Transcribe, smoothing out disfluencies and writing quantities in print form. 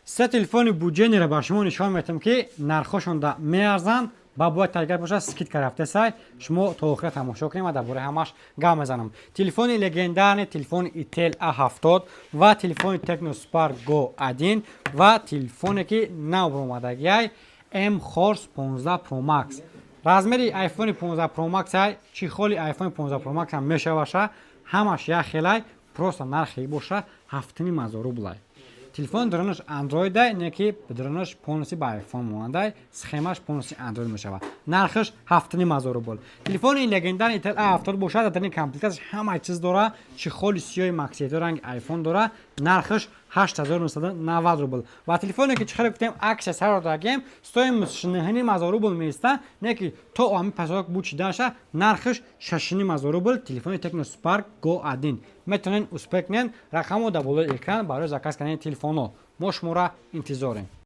Се телефони бюджетный ро ба шумо нишон метам, ки нархҳошонда меарзанд ва бояд тайёр бошад, скидка рафтесай. Шумо то охира тамошо кунем ва дар бораи ҳамаш гап мезанам. Телефони легендарный, телефони Itel A70 ва телефони Tecno Spark Go 1 ва телефоне, ки нав баромадагиай, mHorse 15 Pro Max. Размери iPhone 15 Pro Max ай, чехол и iPhone 15 Pro Max ҳам мешаваша, ҳамаш як хелай, просто нархи боша 7,5 ҳазор рублай. Телефон дронаш андроидай, не ки дронаш полностью ба iPhone монандай, схемаш полностью андроид мешавад. Нархаш 7,5 ҳазор рубл. Телефони легендарный Itel A70 бошад, дар дарини комплектация ҳама чиз дора, чехол и сиёҳи максието ранги iPhone дора, нархаш 8990 рубл. Ва телефоне, ки чихеле гуфтем, акция сар додагем, стоимость 9,5 ҳазор рубл меиста, не ки то ами пасок бу чидаша, нархаш 6,5 ҳазор рубл. Телефони Tecno Spark Go 1 метавонед успеть кунед. Рақамҳо дар болои экран барои заказ кардани телефонҳо. Мо шуморо интизорем.